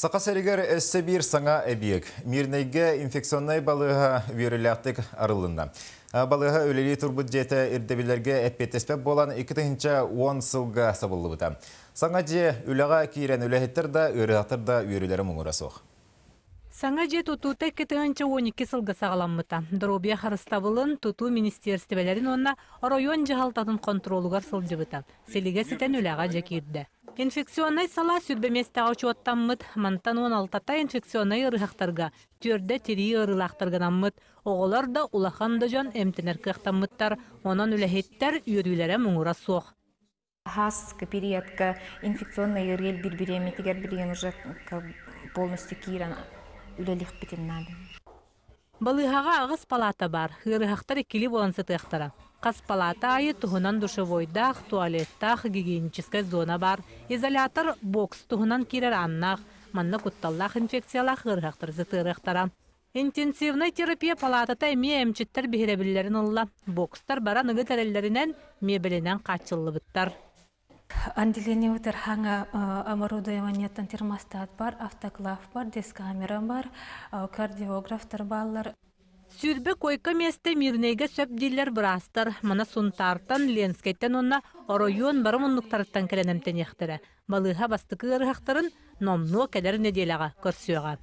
Саха сиригэр өссө биир саҥа эбийиэк. Мирнэйгэ инфекционнай балыыһа үөрүүлээхтик арыллынна. Балыыһа үлэлии турбут дьиэтэ ирдэбиллэргэ эппиэттэспэт буолан 2010 сылга сабыллыбыта. Саҥа дьиэ үлэҕэ киирэн үлэһиттэр да, ыарыһахтар да үөрүүлэрэ муҥура суох. Саҥа дьиэ тутуута 2012 сылга саҕаламмыта. Доруобуйа харыстабылын, тутуу министиэристибэлэрин уонна оройуон дьаһалтатын хонтуруолугар сылдьыбыта. Силигэ ситэн үлэҕэ дьэ киирдэ. Инфекционнай салаа 20 миэстэҕэ учуоттаммыт, мантан 16-та инфекционнай ыарыһахтарга, 4-дэ тирии ыарыылаахтарганаммыт, оҕолор да, улахан да дьон эмтэнэр кыахтаммыттар, онон үлэһиттэр үөрүүлэрэ муҥура суох. Хас периодка инфекционный ыарыы элбиир бириэмэтигэр билигин уже полностью киирэн үлэлиэхпитин наада. Балыыһаҕа аҕыс палаата баар, ыарыһахтар иккилии буолан сытыахтара. Хас палаата аайы туһунан душевойдаах, туалеттаах, гигиеническай зона баар, изолятор, бокс туһунан киирэр ааннаах, манна кутталлаах инфекциялаах ыарыһахтары сытыарыахтара. Интенсивнай терапия палаатата эмиэ эмчиттэр биһирэбиллэрин ылла. Бокстар баран ыгы тэриллэринэн, миэбэлинэн хааччыллыбыттар. Отделениебытыгар хаҥа оборудованиеттан термостат бар, автоклав бар, дискамера бар, кардиографтар бааллар. 20 койка миэстэ Мирнэйгэ сөп дииллэр быраастар. Мана Сунтаартан, Ленскэйтэн уонна оройуон бары муннуктарыттан кэлэн эмтэниэхтэрэ. Балыыһа бастакы ыарыһахтарын номнуо кэлэр нэдиэлэҕэ көрсүөҕэ.